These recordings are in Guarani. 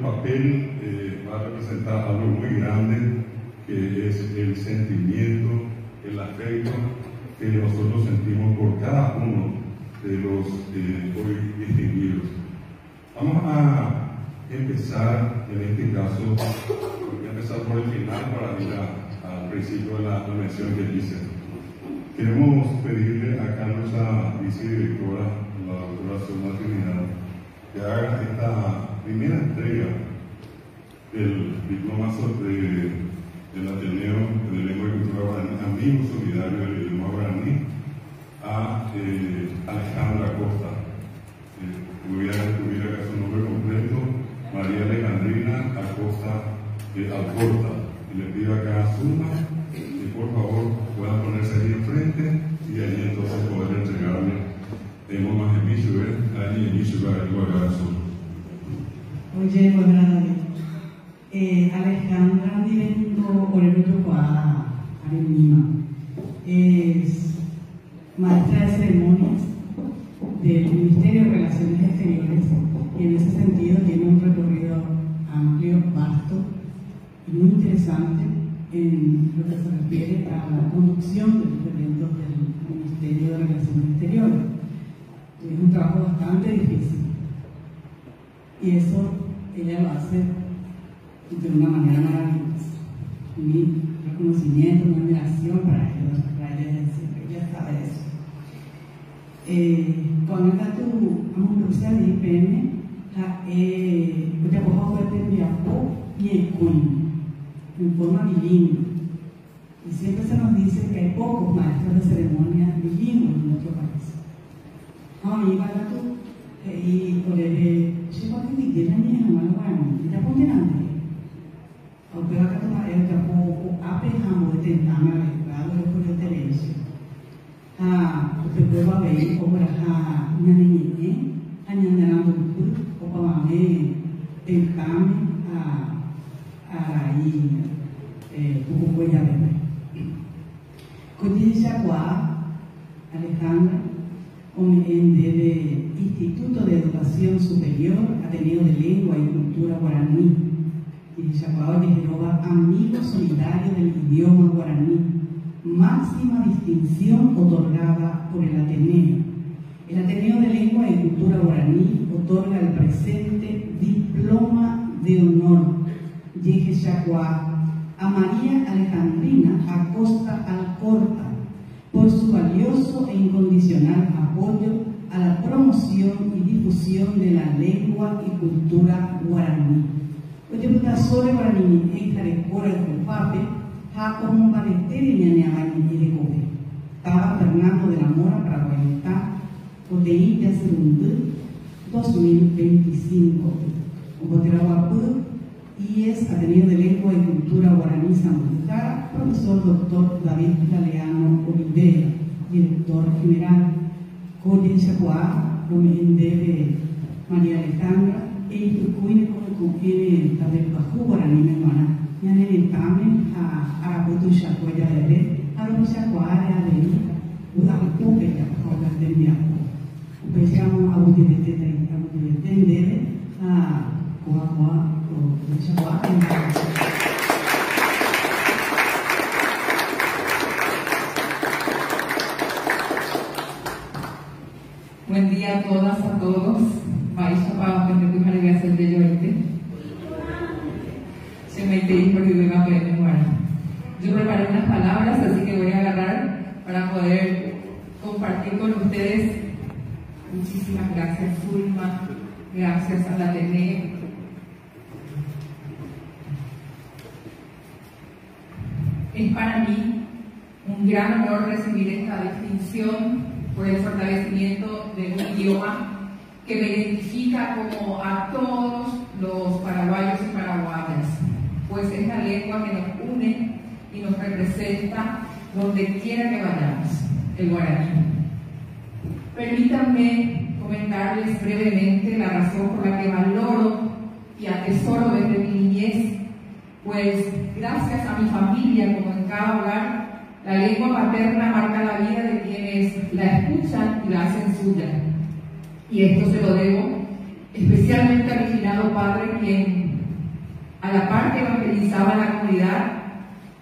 papel va a representar algo muy grande, que es el sentimiento, el afecto que nosotros sentimos por cada uno de los hoy distinguidos. Vamos a empezar, en este caso, voy a empezar por el final para ir al principio de la mención que hice. Queremos pedirle acá a nuestra vicedirectora, la doctora Zulma Trinidad, que haga esta primera entrega del diploma del Ateneo de Lengua y Cultura Guaraní, amigo solidario del idioma guaraní, a Alejandra Acosta. Voy a descubrir acá su nombre completo, María Alejandrina Acosta Alcorta. Y le pido acá a Zulma que por favor puedan ponerse allí enfrente y allí entonces poder entregarle el Oye, bueno, Alejandra Nivendo Orerutupa Arenima es maestra de ceremonias del Ministerio de Relaciones Exteriores y en ese sentido tiene un recorrido amplio, vasto y muy interesante en lo que se refiere a la conducción de los eventos del Ministerio de Relaciones Exteriores. Es un trabajo bastante difícil y eso ella lo hace de una manera maravillosa. Mi reconocimiento, mi admiración para ella, ella sabe eso. Cuando está tu amunducia de IPM, en forma bilingüe. Y siempre se nos dice que hay pocos maestros de ceremonia bilingües en nuestro país. Alejandra, del Instituto de Educación Superior, Ateneo de Lengua y Cultura Guaraní, amigo solidario del idioma guaraní, máxima distinción otorgada por el Ateneo. El Ateneo de Lengua y Cultura Guaraní otorga el presente diploma de honor a María Alejandrina Acosta Alcorta por su valioso e incondicional apoyo a la promoción y difusión de la lengua y cultura guaraní. Taba Fernando de la Mora, Paraguayita, Oteí 2025. Y es Ateneo de Lengua y Cultura Guaraní Sanjara, profesor doctor David Galeano Olivera, director general. Coyen Chacuá, de María Alejandra, e Itucuine con N Tabel Bajú Guaraní Menuana, Ñanelentame a Araputu Chacuaya de Aromi Chacuá de Udacupe, Yapajoga del Miaco. Upesiamo a Udibete, a Coacoa. Buen día a todas, a todos. Yo preparé unas palabras, así que voy a agarrar para poder compartir con ustedes. Muchísimas gracias, Zulma. Gracias a la Ateneo. Es para mí un gran honor recibir esta distinción por el fortalecimiento de un idioma que me identifica como a todos los paraguayos y paraguayas, pues es la lengua que nos une y nos representa donde quiera que vayamos, el guaraní. Permítanme comentarles brevemente la razón por la que valoro y atesoro desde mi niñez, pues gracias a mi familia, como en cada hogar, la lengua paterna marca la vida de quienes la escuchan y la hacen suya. Y esto se lo debo Especialmente a mi finado padre, quien a la par que evangelizaba la comunidad,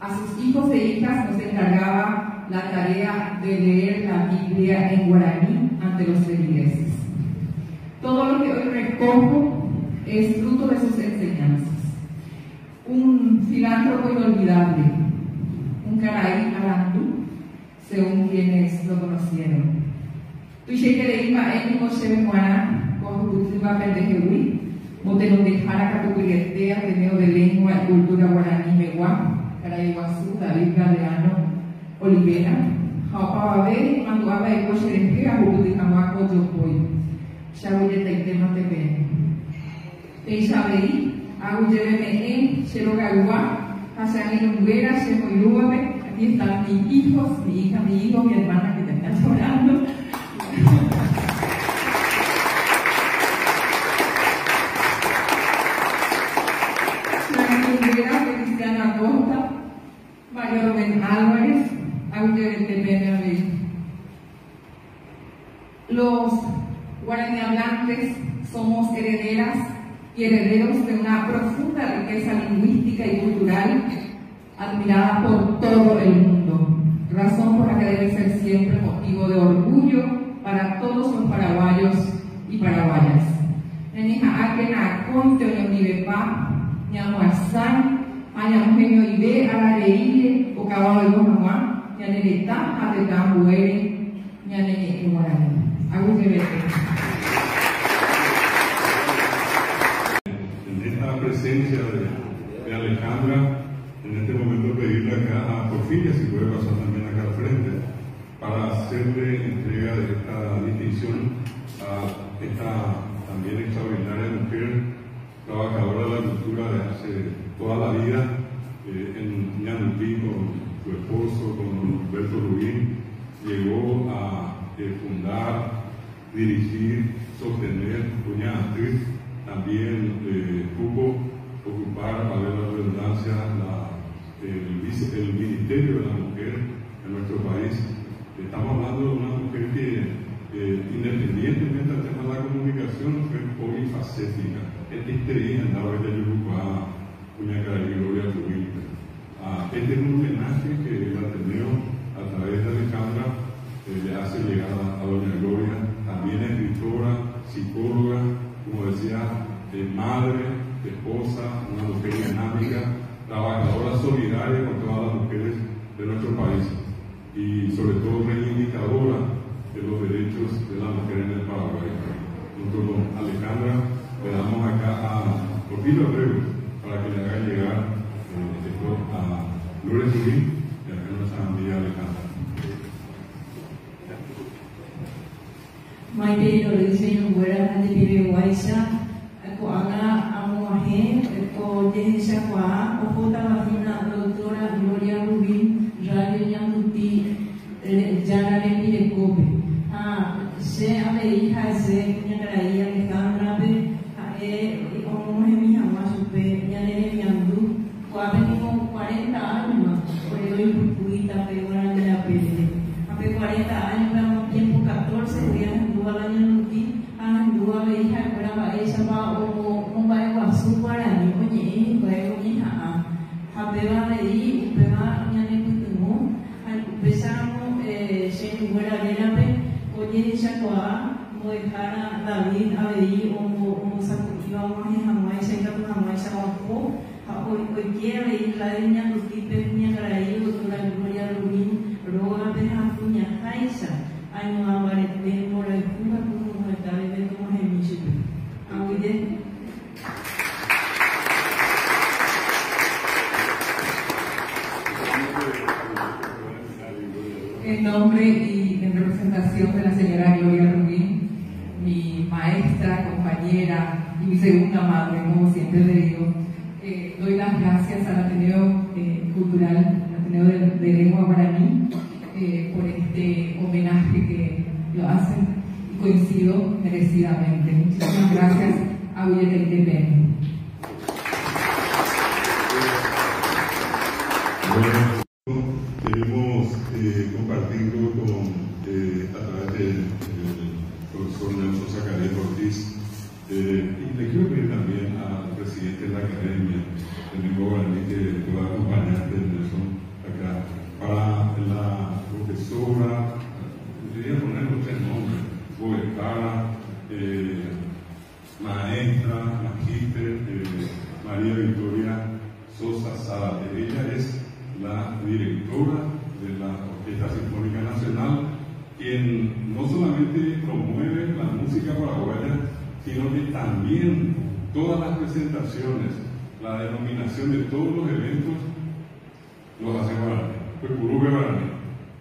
a sus hijos e hijas nos encargaba la tarea de leer la Biblia en guaraní ante los feligreses. Todo lo que hoy recojo es fruto de sus enseñanzas. Un filántropo inolvidable, un caraí arandú, según quienes lo conocieron. Tuichaiterei mba'e ningo chéve g̃uarã ko ahupytýva pendehegui, motenondehára katupyryete Ateneo de Lengua y Cultura Guarani megua, karai guasu David Galeano Olivera, ha opavave imandu'a va'ekue cherehe ahupyty hag̃ua ko jopói. Che aguyjetaitémante peẽme. Péicha avei, aguyjeveme'ẽ che rogaygua ha che angirũnguéra che moirũvape, aquí están mis hijos, mi hija, mi hijo, mi hermana que ya está llorando. Che angirũnguéra Feliciano Acosta, Mario Rubén Álvarez, aguyjevete peẽme avei. Los guaranihablantes somos herederas y herederos de una profunda riqueza lingüística y cultural admirada por todo el mundo, razón por la que debe ser siempre motivo de orgullo para todos los paraguayos y paraguayas. Ñañeha'ãkena akóinte oñondivepa, ñamoasãi ha ñamoheñoive arareíre okava oiko hag̃ua ñane retã ha tetã ambuére ñane ñe'ẽ guarani. Aguyjevete. En esta presencia de Alejandra, en este momento pedirle acá a Porfiria si puede pasar también acá al frente para hacerle entrega de esta distinción a esta también extraordinaria mujer, trabajadora de la cultura de hace toda la vida, en Ñandutí con su esposo, con Humberto Rubín, llegó a fundar, dirigir, sostener Kuña Aty, también pudo ocupar, valga la redundancia, el Ministerio de la Mujer en nuestro país. Estamos hablando de una mujer que, independientemente del tema de la comunicación, fue polifacética. Este día andaba ella a Kuñakarai Gloria Rubín. Este es un homenaje que el Ateneo, a través de Alejandra, le hace llegar a doña Gloria, también escritora, psicóloga, como decía, madre, esposa, una mujer dinámica, trabajadora solidaria con todas las mujeres de nuestro país y sobre todo reivindicadora de los derechos de la mujer en el Paraguay. Junto con Alejandra le damos acá a Porfirio Abreu para que le haga llegar esto a Gloria Rubín y acá nuestra amiga Alejandra. Maitei rory che irũnguéra ha jepiveguáicha ko'ág̃a amog̃uahẽ ko jehechakuaa ohótava hína Doctora Gloria Rubín Radio Ñanduti Jára rembirekópe. Ha che avei ha'ese kuñakarai Alejandra-pe ha'e omog̃uahẽmi hag̃ua chupe ñane remiandu ko'ápe niko cuarenta áñoma ore roipykúi tape guarani rape rehe. Ha pe cuarenta áñope amo tiempo catorce gui ahendúva la Ñanduti ha ahendu avei ha'ekuéra mba'éichapa omomba'eguasu guarani oñe'ẽ hikuái oñeha'ã ha péva avei upéva ñanepytyvõ ha upéicharamo che irũnguéra rérape ojehechakuaa mbo'ehára David avei ombosako'íva og̃uahẽ hag̃uáicha ikatu hag̃uáicha oho ha oike avei Radio Ñandutípe kuñakarai doctora Gloria Rubín rógape ha kuñaháicha aimo'ã mbarete mborayhu ha kunu'ũeta reve tog̃uahẽmi chupe. Aguyje. En nombre y en representación de la señora Gloria Rubín, mi maestra, compañera y mi segunda madre, como siempre le digo, doy las gracias al Ateneo Cultural, al Ateneo de Lengua Guaraní, por este homenaje que lo hacen y coincido merecidamente. Muchísimas gracias a Aguyjetaite. Bueno, queremos compartirlo a través del profesor Nelson Zacarías Ortiz. Y le quiero pedir también al presidente de la academia, el mismo guaraní que pueda acompañarte, Nelson, acá, para la profesora, quería poner los tres nombres, Boetara, maestra, magíster, María Victoria Sosa Zárate. Ella es la directora de la Orquesta Sinfónica Nacional, quien no solamente promueve la música paraguaya, sino que también todas las presentaciones, la denominación de todos los eventos, los hace guaraní. Pues Purube guaraní.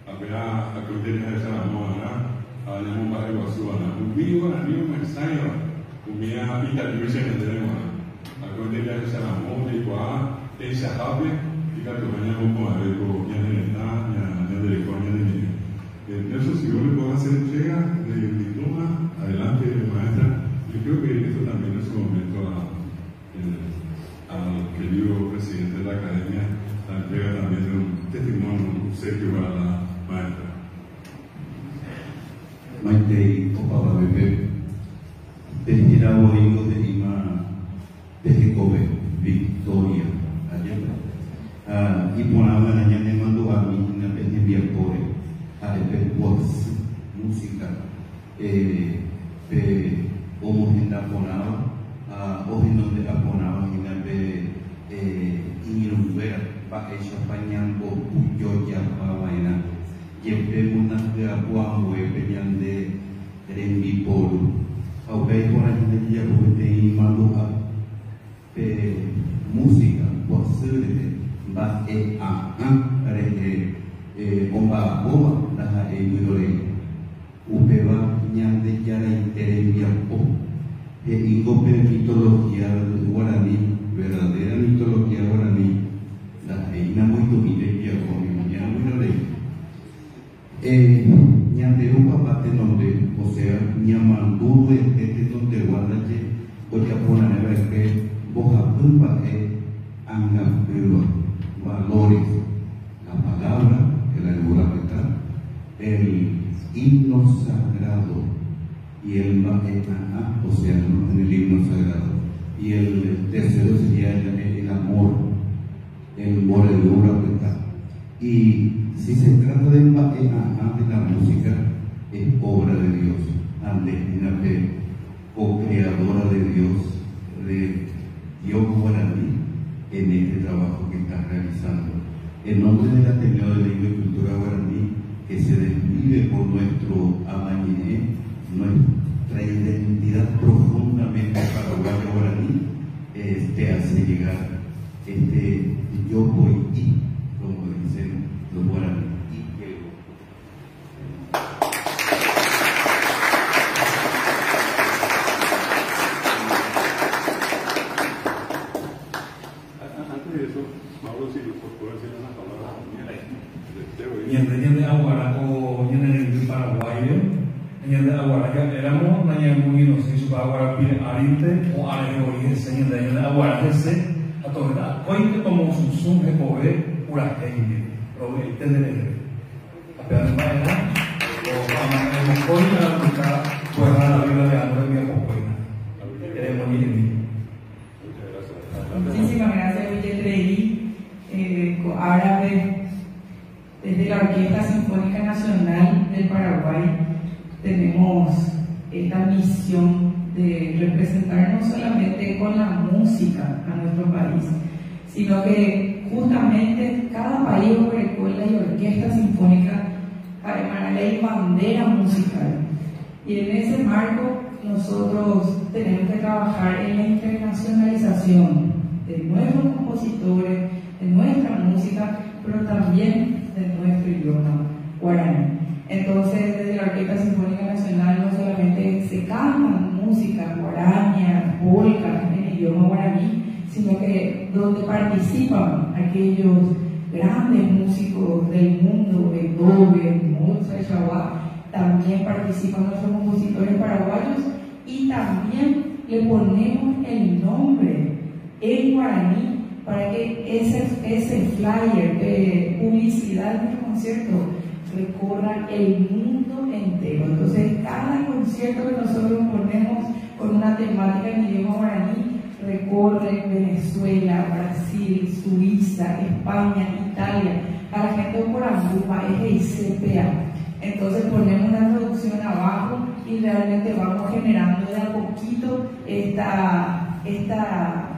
Apenas a que de Saramona, a Ñamomba de Guasuana. Umi guaraní o Mersayo, umi a Italiuche en el A que de Saramona, Iguá, Eisajabe, y Catumaña como a ver, Ñanereta, Ñanerecó, Ñaneñe. Nelson, si vos le podés hacer entrega del diploma, adelante, maestra. Yo quiero pedir esto también en su momento al querido presidente de la academia, la entrega también de un testimonio, un obsequio para la maestra. Maite Opava Bebé, Tejera Boigo de Ima, Tejecobe, Victoria, allá. Y por ahora ya le mando a mí una peña a música, pe omohenda porãva ha ohenonde'aporãva hína pe iñirũnguéra mba'éichapa ñambopujojapava'erã jepe monahyapu ambuépe ñande rembiporu ha upéi iporã hína jajapo peteĩ mandu'a pe música puasy rehe mba'e'a'ã rehe omba'apóva ndaha'éi vyrorei upéva Ñandejáraite rembiapo he'íngo pe mitología guarani, verdadera mitología guarani ndaha'éi namoitũmi rembiapo ñamoña vyrorei. Ñande Ru Papá tenonde, o sea, Ñamandu Ruete tenondegua ndaje ojaporãreva'ekue mbohapy mba'e angapýva, valores, la palabra, el ayuda el himno sagrado y el mba'e'a'ã, o sea, ¿no? En el himno sagrado. Y el tercero sería el amor, el moredura. Y si se trata de mba'e'a'ã de la música, es obra de Dios. Andesina co-creadora de Dios, de Dios guaraní, en este trabajo que estás realizando. En nombre del Ateneo de Lengua y Cultura Guaraní, que se desvive por nuestro amañené, nuestra identidad profundamente paraguaya guaraní, te hace llegar este yo voy y, como dicen los guaraníes. Antes de eso, Mauro, si puedo decir unas palabras también. Ñande aguará ko ñane Paraguay, ñande aguará ya éramos nañamuñino si su aguará pide arinte o areori ese ñande ñande aguará ese a todo el coite como susum jepove urajeinde robe entender a pegar era o ama coina la busca pues la vida de Andrés mi apoyo queremos ni. Muchísimas gracias, Villetrey. Ahora desde la Orquesta Sinfónica Nacional del Paraguay tenemos esta misión de representar no solamente con la música a nuestro país, sino que justamente cada país escuela y orquesta sinfónica ley bandera musical. Y en ese marco nosotros tenemos que trabajar en la internacionalización de nuestros compositores, de nuestra música, pero también de nuestro idioma guaraní. Entonces, desde la Orquesta Sinfónica Nacional no solamente se cantan música guaraña, polka en idioma guaraní, sino que donde participan aquellos grandes músicos del mundo, Beethoven, Mozart, Chawá, también participan nuestros compositores paraguayos y también le ponemos el nombre en guaraní para que ese flyer de publicidad de nuestro concierto recorra el mundo entero. Entonces, cada concierto que nosotros ponemos con una temática en idioma guaraní, recorre Venezuela, Brasil, Suiza, España, Italia, a la gente por Andupa, y CPA. Entonces ponemos la traducción abajo y realmente vamos generando de a poquito esta, esta,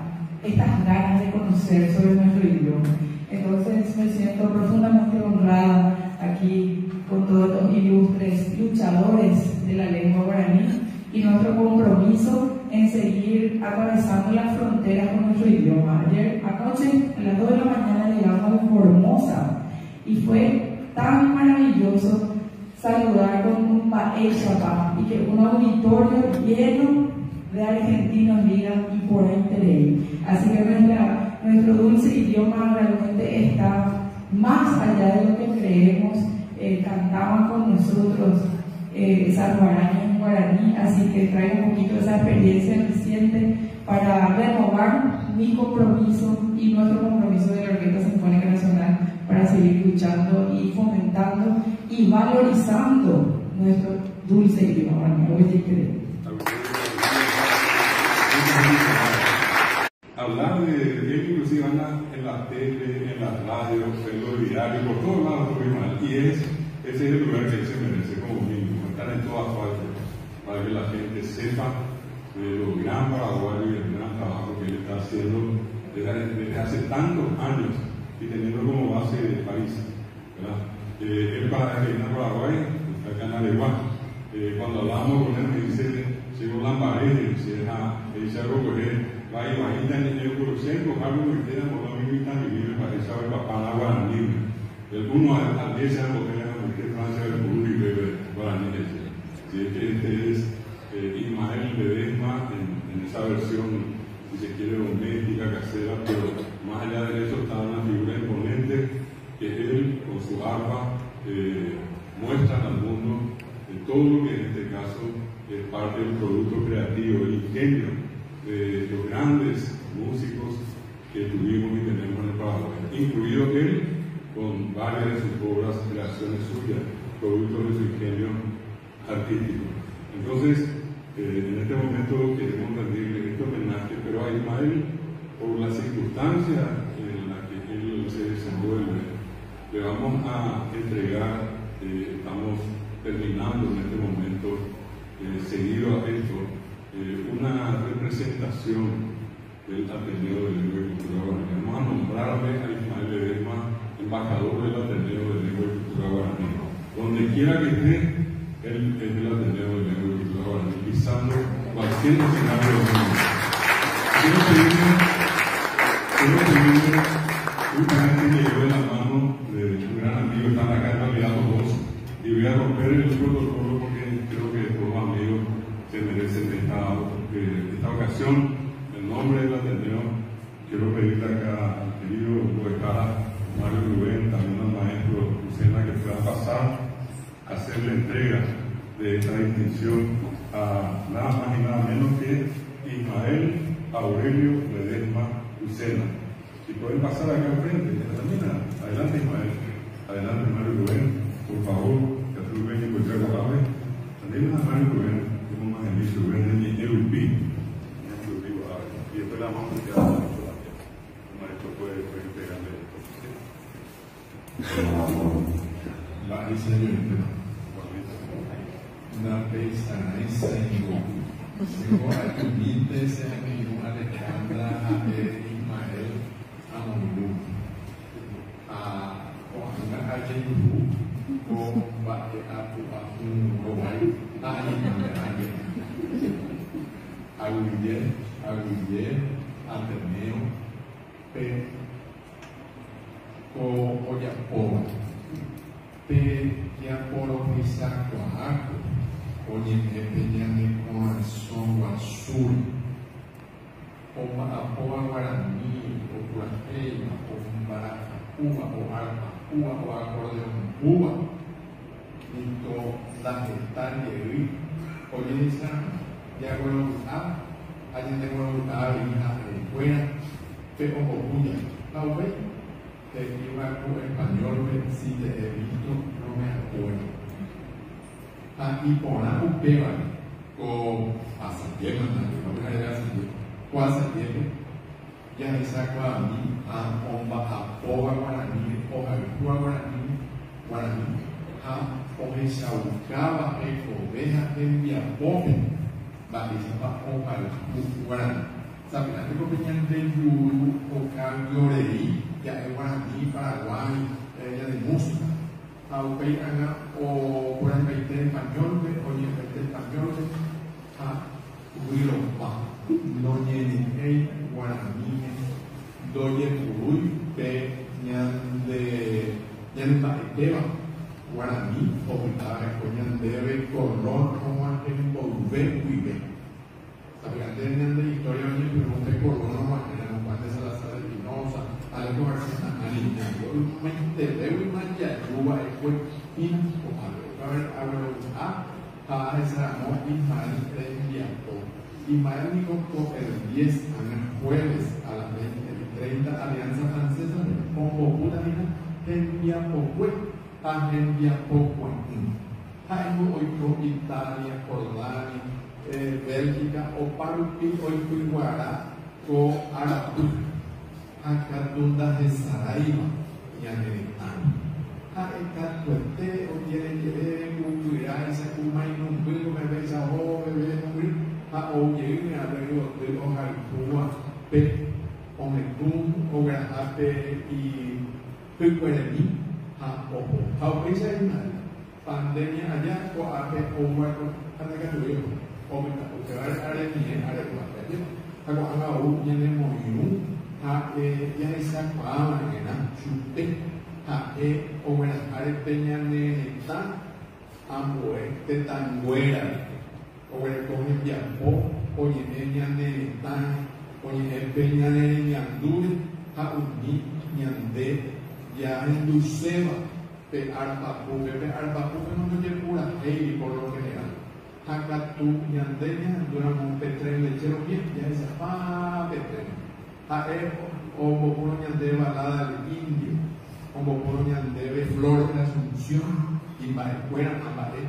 estas ganas de conocer sobre nuestro idioma. Entonces me siento profundamente honrada aquí con todos estos ilustres luchadores de la lengua guaraní y nuestro compromiso en seguir atravesando las fronteras con nuestro idioma. Ayer anoche, a las 2 de la mañana, llegamos a Formosa y fue tan maravilloso saludar con un mba'éichapa y que un auditorio lleno de argentinos digan y por ahí. Así que nuestra, nuestro dulce idioma realmente está más allá de lo que creemos. Cantaban con nosotros esas guarañas en guaraní, así que traigo un poquito de esa experiencia reciente para renovar mi compromiso y nuestro compromiso de la Orquesta Sinfónica Nacional para seguir luchando y fomentando y valorizando nuestro dulce idioma. Hablar de él inclusive anda en la tele, en la radio, en los diarios, por todos lados, y es, ese es el lugar que él se merece como mínimo, estar en todas partes, para que la gente sepa de lo gran paraguayo y el gran trabajo que él está haciendo desde hace tantos años y teniendo como base París, ¿verdad? Él para que viene a Paraguay, está acá en Areguá. Cuando hablamos con él me dice, llegó Lambaré, si es a, dice algo que va y bajita en el Crucero, algo que queda por la misma y vive para esa papá guaraní. El 1 al 10 se que Francia del Perú y bebe guaraní. Así es que este es Ismael Ledesma en esa versión, si se quiere, doméstica, casera, pero más allá de eso está una figura imponente que él, con su arpa, muestra al mundo todo lo que en este caso es parte del producto creativo, el ingenio de los grandes músicos que tuvimos y tenemos en el Paraguay, incluido él con varias de sus obras, creaciones suyas, producto de su ingenio artístico. Entonces, en este momento queremos rendirle este homenaje, pero a Ismael, por la circunstancia en la que él se desenvuelve, le vamos a entregar, estamos terminando en este momento, seguido a esto, una representación del Ateneo de Lengua y Cultura Guaraní. Vamos a nombrarle a Ismael Ledesma embajador del Ateneo de Lengua y Cultura Guaraní. Donde quiera que esté, él es del Ateneo de Lengua y Cultura Guaraní, pisando cualquier escenario del mundo. Quiero pedirle, justamente que lleve la mano de un gran amigo, están acá en realidad los dos, y voy a romper el protocolo porque creo que todos los amigos se merecen esta ocasión. En nombre del Ateneo, quiero pedirle acá al querido poeta Mario Rubén, también al maestro Lucena, que pueda pasar a hacer la entrega de esta distinción a nada más y nada menos que Ismael Aurelio Ledesma Lucena. Si pueden pasar acá al frente, adelante Ismael, adelante Mario Rubén, por favor, que Rubén y también a Mario Rubén, como más el Rubén de EUP. Y después la vamos a quedar al maestro también. El maestro puede entregarle esto. La una Alejandra Ismael Amongú a Aguille, Ateneo, P, O, Oyapoba, P, Yaporo, Misacoaco, Oye, Peñane, Corazón, Azul, Oma, Apoa, Guaraní, o Purateima, o Baraja, Cuba, o Arpa, Cuba, o Acordeón, Cuba, Nito, la Gestán, Oye, esa, ya bueno, a alguien de voluntad y fuera, pero ocuya. Tal vez te iba con español, si te he visto, no me acuerdo. Aquí por la upeva, Ko asajéma ndaje, ko pyhareve asaje, ko asajépe jahechakuaami ã omba'apóva guaraníme, ohayhúva guaraníme, guarani ha ohechaukáva hekove ha hembiapópe mba'éichapa ohayhu guarani. Sapy'ánte ko pe ñande juru okangyorei ja'e guarani, Paraguái, ñane música. Ha upéi ág̃a oporandupaite español-pe, oñe'ẽpaite español-pe ha vyropa. Noñeñe'ẽi guaraníme, ndojepurúi pe ñande ñanemba'etéva guarani opyta va'ekue ñandéve Colón og̃uahẽ mboyve guive. Sapy'ánte ñande historia oñepyrũ pe Colón og̃uahẽramo Juan de Salazar Espinoza, Alejo García Nahániri, ñande ymaitevéguima jaju va'ekue hína ko'ápe. Upévare aguerovy'a ha ahecharamo Ismael rembiapo. Ismael niko ko el diez ág̃a jueves a las 20:30 Alianza Francesa-pe ombopúta hína hembiapokue ha hembiapokue'ỹ. Ha'éngo oiko Italia, Jordania, Bélgica opa rupi oipyguara ko arapy, ha katu ndahesaráiva ñane retãme. Ha'e katuete ojerejere ku guyráicha ku mainumby ovevéicha oho oveve mombyry ha ou jey vy'ape yvoty ohayhúva pe ohetũ ogueraha pe ihykueremi ha oho. Ha upéicha Ismael. Pandemia aja ko'ápe ouva'ekue ha ndaikatuvéi oho, opyta upévare aremie areguápe ajépa. Ha ko'ág̃a ou ñanemoirũ ha jahechakuaava'erã chupe ha'e ogueraháre pe ñane retã ambue tetãnguérare. Oguereko hembiapo oñe'ẽ ñane retãre, oñe'ẽ pe ñane remiandúre ha umi ñande jahenduséva. Pe arpapúpe, pe arpapúpe nondojepurahéiri por lo general. Ha katu ñande ñahendúramo pe tren lechero bien, jahechapa pe tren. Ha'e ombopúrõ ñande balada del indio, ombopúrõ ñandéve Flores de Asunción, imba'ekuéra ha mba'e,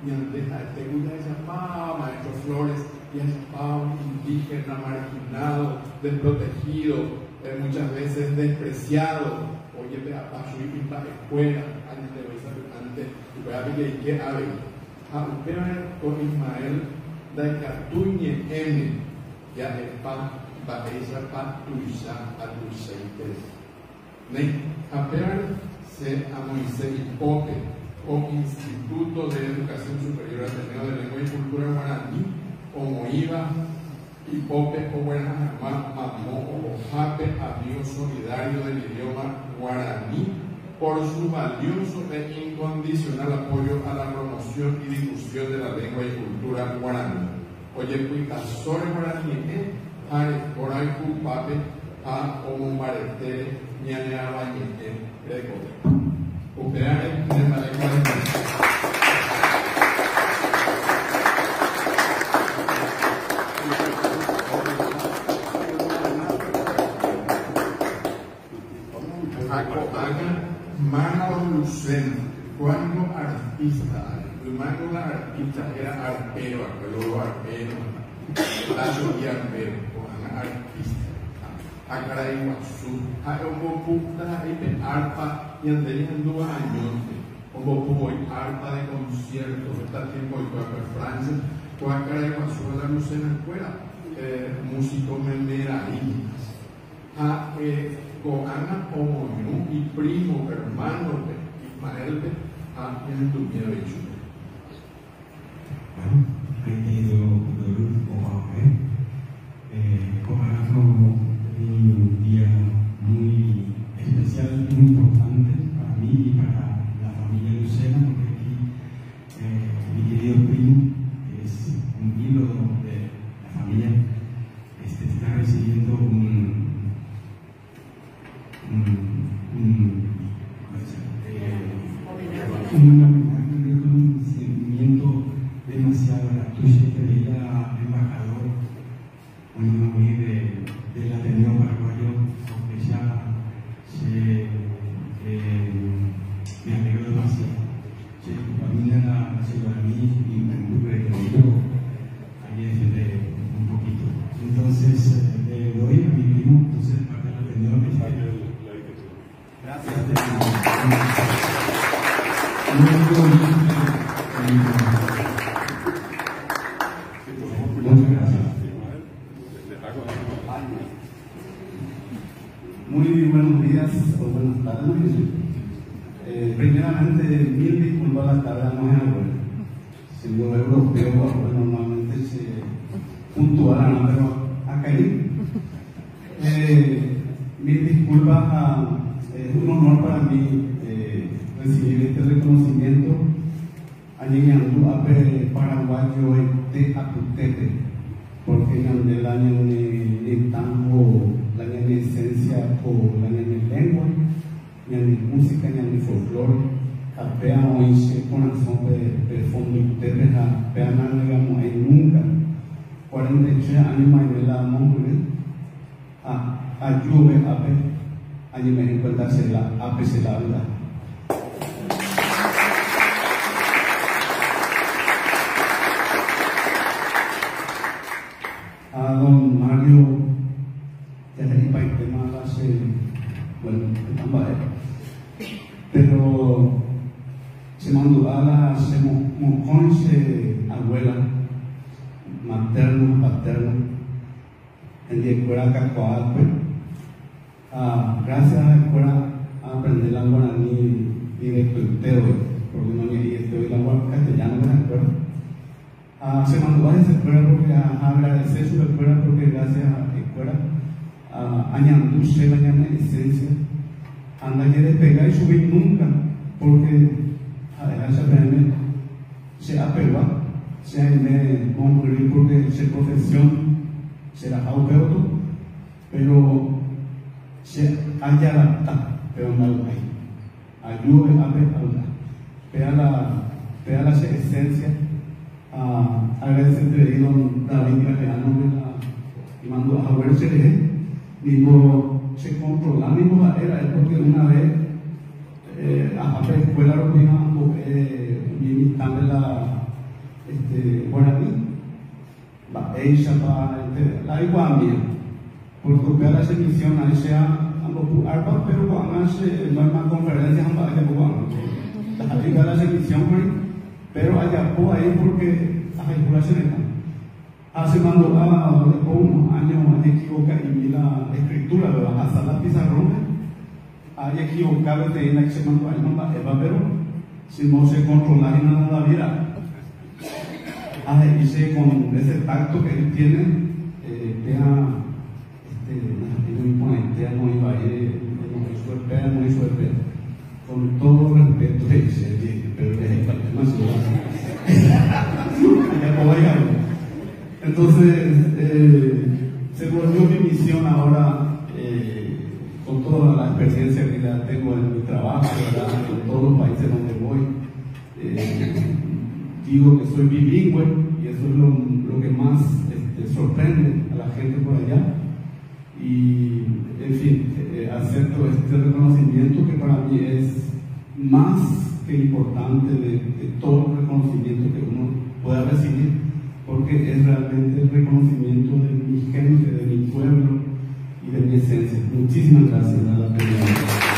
ñande ha'ete ku jahechapa maestro Flores, jahechapa umi indígena marginado, desprotegido, muchas veces despreciado. Ojepe'apa chugui imba'ekuéra ha ñandevoi sapy'ánte upévape jaike avei. Ha upévare ko Ismael ndaikatúi ñe'ẽme ja'epa mba'éichapa tuicha ha tuichaiterei. Néi, ha pévare che amoĩse ipópe ko Instituto de Educación Superior Ateneo de Lengua y Cultura Guarani omoĩva Ipópe ogueraha hag̃ua mamo ohohápe amigo solidario del idioma guaraní por su valioso e incondicional apoyo a la promoción y difusión de la lengua y cultura guaraní. Ojepytasóre guarani ñe'ẽ ha reko rayhupápe ha omombaretére ñane avañe'ẽ rekove. Upévare ne mba'e guarani. Ha ko'ág̃a Marcos Lucena, kóa ningo artista are, yma ningo la artista héra arpero va'ekue, loro arpero, Tacho'i arpero, ko'ág̃a artista. Ha karai guasu, ha'e ombopu ndaha'éi pe arpa ñande ñahendúva añónte, ombopu voi arpa de concierto, heta tiempo oiko va'ekue Francia, ko'ã karai guasu ha la Lucena kuéra músico meme rai. Ha ko'ág̃a omoirũ iprimo hermano-pe, Ismael-pe, ha ñahendumi avei chupe. Bueno, aitĩdo tory opavave. Ko'ág̃a peteĩ día muy especial, muy importante para mí y para la familia Lucena, porque aquí mi querido primo, que es un ídolo de la familia, este, está recibiendo un, un, un, un homenaje, un reconocimiento demasiado a la tuya, embajador. Muy buenos días o buenas tardes. Primeramente, mil disculpas la tarde no es ahora. Siendo europeo, normalmente se puntual, pero acá ahí. Mil disculpas, es un honor para mí recibir este reconocimiento. Añeñandu ape paraguayo este aputete, porque ñande la ñane tango, la ñane esencia o la ñane lengua, ñane música, ñane folclore, apea oinche corazón de fondo ustedes, apea no digamos ahí nunca. 43 años más de la mujer, a lluve ape, allí me encuentra se la ape se la vida. A don Mario, ya se tema hace, bueno, pero se mandó a la se se abuela materno, paterno, en la escuela Cacoalpe. Gracias a la escuela a aprender la guaraní directo entero, porque no ni este la castellano de la escuela. Se mandó a esa escuela porque a agradecer su escuela, porque gracias a la escuela añandú se la llama esencia, anda que despegar y subir nunca, porque a dejarse aprender se apegua, se me concluir porque se profesión será aupeoto, pero se haya adaptado, pero no hay. Ayude a ver, vea la esencia. Agradecer a don David Galeano y mando a ver se le mismo se controla mismo era es porque una vez a la escuela lo que mi también la guaraní la ella la igual mía porque vea la misión ahí sea ambos arpa pero cuando hace no hay más conferencias ambas la la misión pero allá por ahí porque a se hace cuando después unos años hay equivoca y la escritura ¿verdad? Hasta la pizarrón hay equivocado de la que se mandó ahí no va pero si no se controla y nada la vida dice con ese tacto que él tiene vea no imponente no iba a ir no hizo el con todo respeto dice pero es demasiado. Entonces, se volvió mi misión ahora, con toda la experiencia que ya tengo en mi trabajo, ¿verdad? En todos los países donde voy. Digo que soy bilingüe y eso es lo que más sorprende a la gente por allá. Y, en fin, acepto este reconocimiento que para mí es más que importante de todo el reconocimiento que uno pueda recibir, porque es realmente el reconocimiento de mi gente, de mi pueblo y de mi esencia. Muchísimas gracias a la primera.